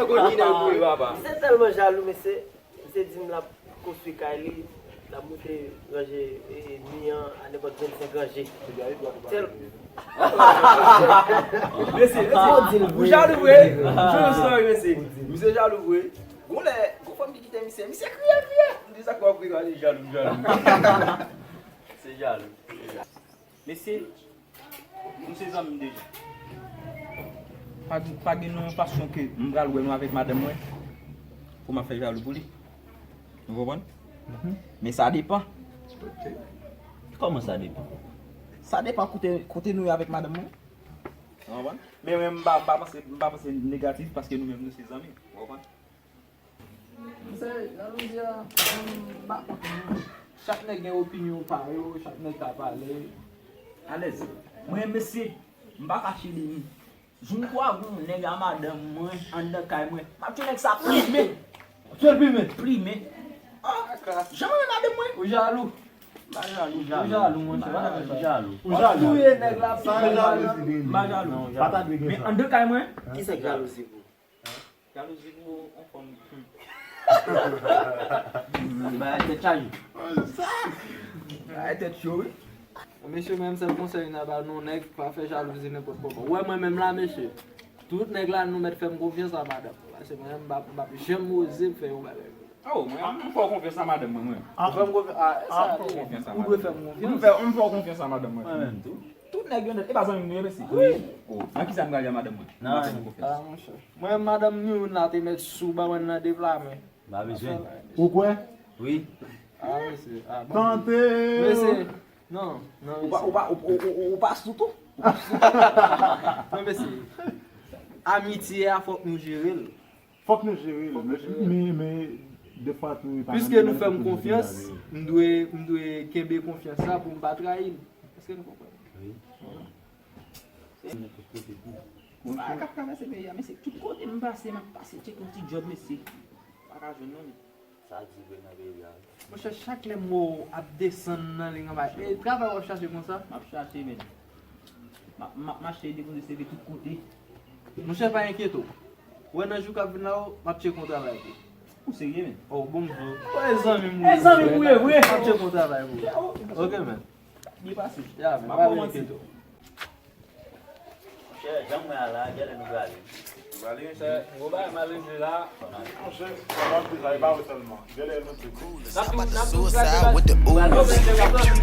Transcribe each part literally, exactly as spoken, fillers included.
Kontinye vre, papa. Misye tèlman jalou, mesye. Misye di m l ap konstwi kay li, l ap moute ranje, e, mi an a nenpòt vennsenk ranje. Tèl- Mesye, mesye, ou jalou vre? True story, mesye. Misye jalou vre. Gon lè, gon fanm ki kite misye, misye kriye, kriye. M di sa k ap kriye, li jalou, jalou. Se jalou. Mesye, nou se zanmi deja. Pa, pa gen yon fason ke m pral wè nou avèk madanm mwen pou m ap fè jalou pou li. Ou konprann? Men sa depann. Kòman sa depann? Sa depann kote, kote nou ye avèk madanm mwen. Ou konprann? Men mwen, m pa, m pa panse, m pa panse negatif paske nou menm nou se zanmi. Ou konprann? Mesye, jalouzi a, m pa kont nou. Chak nèg gen opinyon pa yo, chak nèg ka pale. Alèz. Mwen, mesye, m pa kache de nou. Jou m kwè gon nèg a madanm mwen anndan kay mwen, m ap tchwe nèg sa plimen. Tchwe l plimen? Plimen. Ah, jan m renmen madanm mwen. Ou jalou? M pa jalou, jalou. Ou jalou, monchè, pa fè sa. Jalou. Ou jalou. Touye nèg la, plimen. M pa jalou. Pa ta dwe gen sa. Men anndan kay mwen. Kisa k jalouzi pou ou? Jalouzi pou yon fanm. Bagay tèt chaje. Bagay tèt cho, wi. Mesye, menm sèl konsèy m ta ba nou, nèg pa fè jalouzi nenpòt kòman. Ou wè mwen menm la, mesye. Tout nèg la, nou mèt fè m konfyans a madanm mwen. Paske mwen menm, m p ap, m p ap janm oze fè yon bagay. Oh, mwen, m fè w konfyans a madanm mwen, mwen. Ou fè m konfyans, ah, e sa, ou dwe fè m konfyans. M fè, m fè w konfyans a madanm mwen. Mwen menm tou. Tout nèg yo nèt. E pa zanmi m nou ye, mesye? Wi. Oh, nan kisa m prale a madanm mwen? Nan anyen. Ah, monchè. Mwen, madanm Miroun la te mèt sou ba mwen nan de pla men. Pa bezwen. Ou kwè? Wi. Ah, mesye. Ah, bon. Tante yo. Mesye, non, non, mesye. Ou pa, ou pa, ou, ou, ou, ou pa sou tou? Ou pa sou tou? Non, mesye. Amitye a, fòk nou jere l. Fòk nou jere l. Men, men, men, defwa tou, e pa nan. Piske nou fè m konfyans, m dwe, m dwe kenbe konfyans la pou m pa trayi l. Èske nou konprann? Wi. Mwen pa ka travèse peyi a, mesye. Tout kote m pase, m ap pase tcheke yon ti djòb, mesye. Pa ka jwenn non, men. Sa di vre nan peyi a, wi. Monchè, chak lè m wè w ap desann nan liy anba, e travay w ap chache konsa? M ap chache, men. M ap, m ap mache depoze C V tout kote. Monchè, pa enkyete w. Ou wè nan jou k ap vin la yo, m ap tcheke yon travay pou ou. Ou serye, men? Oh, bon, m di w. Ou e zanmi m ou ye. E zanmi m ou ye vre. M ap tcheke yon travay pou ou. Ok, men. Byen pase. Ya, men, pa vin enkyete w. Monchè, jan m wè a la, genlè nou prale. Nou prale, monchè. Gwo bagay mal regle la. Monchè, sa pa vle sa, e pa ou sèlman. Genlè nou tout. N ap tou, n ap tou prale.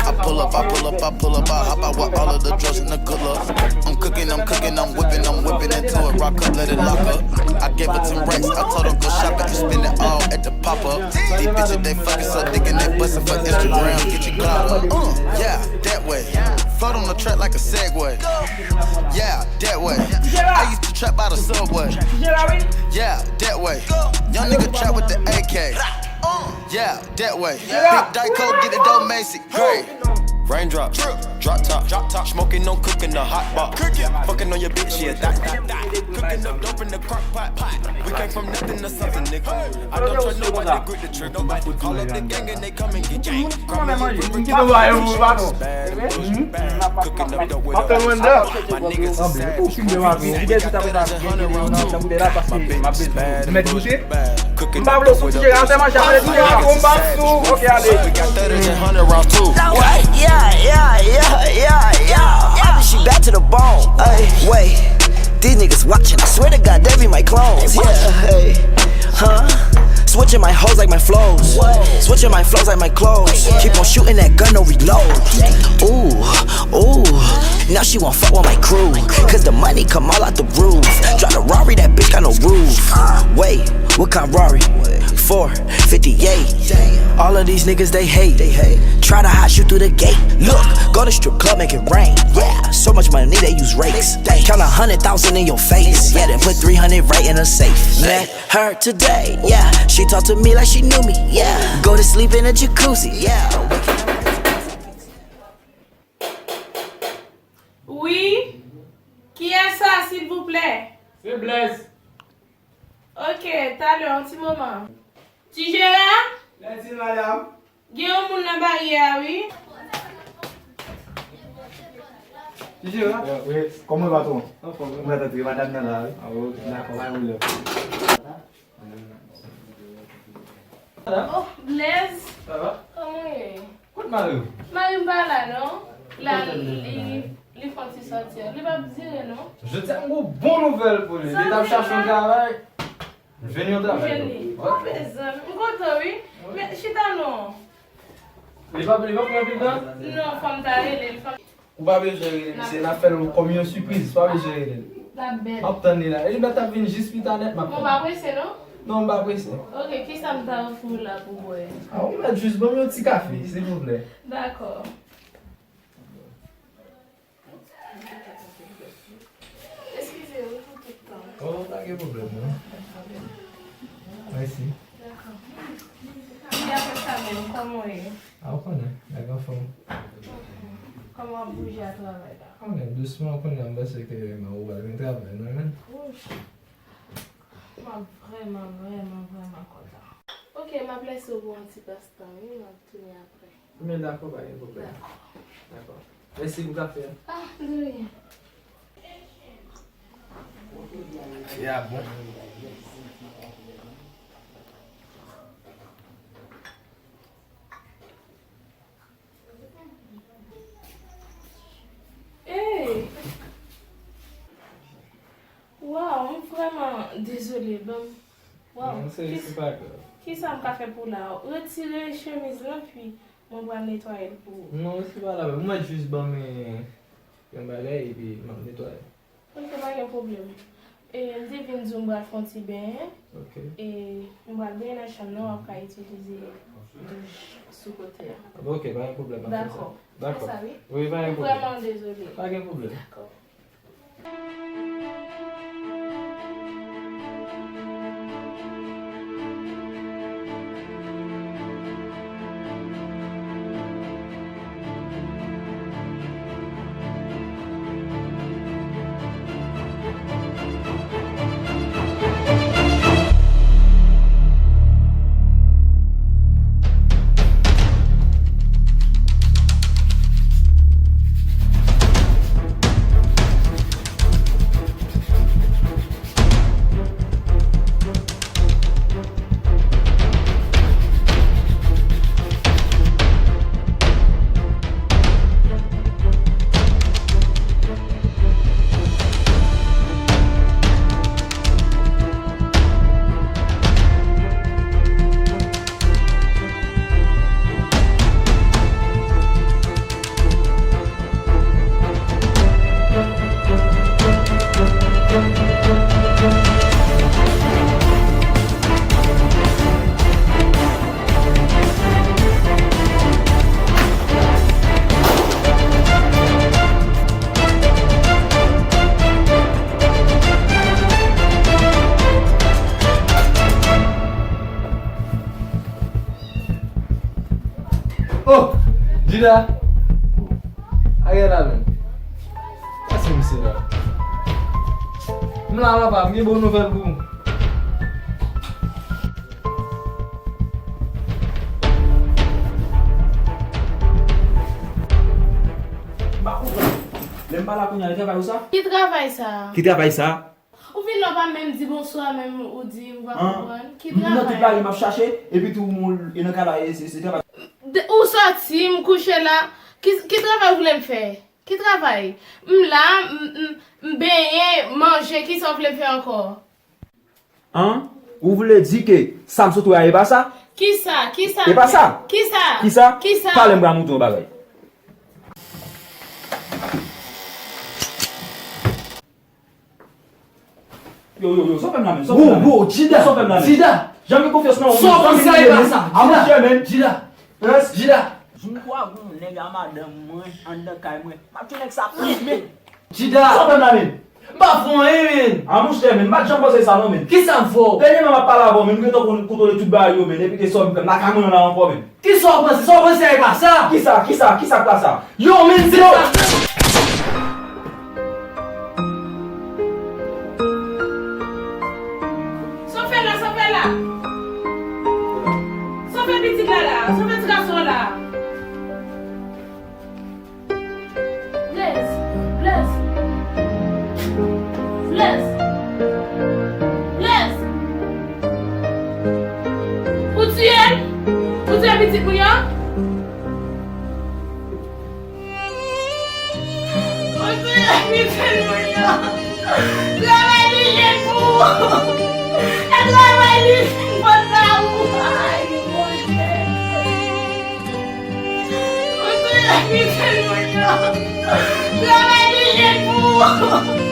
I pull up, I pull up, I pull up, I hop out with all of the drugs and the good luck. I'm cooking, I'm cooking, I'm whipping, I'm whipping into a rock up, let it lock up. I gave her ten racks, I told her go shopping and spend it all at the pop up. These bitches, they fucking suck dick and they bustin' for Instagram, get your clout up. Uh, yeah, that way. Float on the track like a Segway. Yeah, that way. I used to trap by the subway. Yeah, that way. Young nigga trap with the A K. Yeah, that way. Big Dyke, get it though, Macy. Hey. Raindrop, drip, drop top, drop top. Smoking, no cooking, the hot pot. Cooking, fucking on your bitch, yeah, that, that, that. Cooking up dope in the crock pot, pot. We came from nothing to something, nigga. I don't trust nobody, grip the trigger. Nobody call up the gang and they come and get gang. Cooking up dope with the crock pot. My niggas is savage. Cooking up dope with the crock pot. My bitch bad and bush bad. Cooking up dope with the crock pot. My bitch bad and bush bad. We got thirties and hundred rounds too. What? Yeah, yeah, yeah, yeah, yeah. I bet she bad to the bone. Ay, wait. These niggas watching, I swear to God, they be my clones. Yeah, hey, huh? Switching my hoes like my flows. Switching my flows like my clothes. Keep on shooting that gun, no reload. Ooh, ooh. Now she won't fuck with my crew. Cause the money come all out the roof. Drive the Rari, that bitch got no roof. Wait, what kind Rari? Four fifty-eight. All of these niggas they hate. Try to hide you through the gate. Look, go to strip club, make it rain. Yeah, so much money they use rakes. Count a hundred thousand in your face. Yeah, then put three hundred right in a safe. Met her today. Yeah, she talk to me like she knew me. Yeah, go to sleep in a jacuzzi. Yeah. Wi? Kiyès sa, silvouplè? Se Blaise. Ok, talè, yon ti moman. Ti Jera? Lèdi, madanm. Gen yon moun nan baryè a, wi. Ti Jera? Wi, kòman patwon? Anfòm, wi. Mwen tantre madanm nan la, wi. Ah, ok. Dakò, pa gen pwoblèm. Oh, Blaise. Sa va? Kòman w ye? Kot mari w? Mari m pa la non. La, li, li fè yon ti sòti. Li p ap dire non. Jodi a m gon bon nouvèl pou li. Li t ap chache yon travay. M jwenn yon travay. M jwenn li. Oh, mezanmi, m kontan wi. Men chita non. Li p ap, li p ap pran anpil tan? Non, fò m ta rele l. Ou pa bezwen rele misye, n ap fè l kòm yon sipriz, pa bezwen rele l. M ap tann li la. Li mèt ap vin jis pita nèt, m ap tann. Bon, pa prese non? Non, m pa prese. Ok, kisa m ta ofri w la pou bwè? A, ou mèt jis ban m yon ti kafe, silvouplè. Dakò. Eskize wi pou tout tan. Oh, pa gen pwoblèm non. Mèsi. Dakò. Epi apre sa menm, kòman w ye? A, ou konnen, nèg anfòm. Kòman w ap bouje a travay la? Ou konnen, dousman, ou konnen, m panse ke men ou pral gen travay non, men. Wouch. M ap vrèman, vrèman, vrèman kontan. Ok, m ap lese w pou yon ti pastan wi, m ap tounen apre. Men dakò, pa gen pwoblèm. Dakò. Dakò. Mèsi pou kafe a. Ah, de rien. Kafe a bon. Hey! Waw, m vrèman dezole, ban m. Waw, non, se, se pa grav. Kisa m ka fè pou w la? Retire chemiz lan, pi mwen pral netwaye l pou ou. Non, se pa la peine. Mwen jis ban m yon bagay, epi m ap netwaye. Ok, pa gen pwoblèm. E, m te vin di w m pral fè yon ti benyen. Ok. E, m pral benyen nan chanm nan, w ap ka itilize douch sou kote a. Ok, pa gen pwoblèm, m ap fè sa. Dakò. Dakò. Fè sa, wi. Wi, pa gen pwoblèm. M vrèman dezole. Pa gen pwoblèm. Dakò. Oh, Djida! Ariel la menm. Pase misye la. M la papa, m gen bon nouvèl pou ou. M pa konprann. Lè m pa la kounye a, e travay ou sa? Ki travay sa? Ki travay sa? Ou vin la, w pa menm di bonswa, menm ou di ou pa konprann. Ki travay? M nan tout lari, m ap chache, epi tou, e nan kay la, e se, se travay. Ou sòti, m kouche la. Ki, ki travay ou vle m fè? Ki travay? M la, m, m, m benyen, manje, kisa w vle m fè ankò? An? Ou vle di ke sa m sot wè a, e pa sa? Kisa? Kisa? E pa sa? Kisa? Kisa? Kisa? Talè m pral montre w yon bagay. Yo, yo, yo, sa w fè m la menm, sa w fè m la menm. Wo, wo, Djida, sa w fè m la menm. Djida. Janm gen konfyans nan ou. Sa w panse a e pa sa. A monchè, men. Djida. Djida. Jou m kwa gon nèg a madanm mwen anndan kay mwen, m ap tchwe nèg sa plimen. Djida. Sa w fè m la menm. M pa fè w anyen, men. A monchè, men, m pa t janm panse sa non, men. Kisa m fè w? Dènyèman m ap pale avè w, men, m gentan konn kontwole tout bagay yo, men, epi ke sa w vin fè m lakay mwen an la ankò, men. Kisa w panse? Sa w panse a e pa sa? Kisa, kisa, kisa k pa sa? Yo, men, se sa. Sa w fè la, sa w fè la? Sa w fè pitit la la? Sa w fè ti gason an la? Blaise! Blaise! Blaise! Blaise! Pitit mwen an. Monchè, mize moun yo. Travay li ye pou ou. E travay li fin fòt ba ou. Ay, Monchè. Monchè, mize moun yo. Travay li ye pou ou.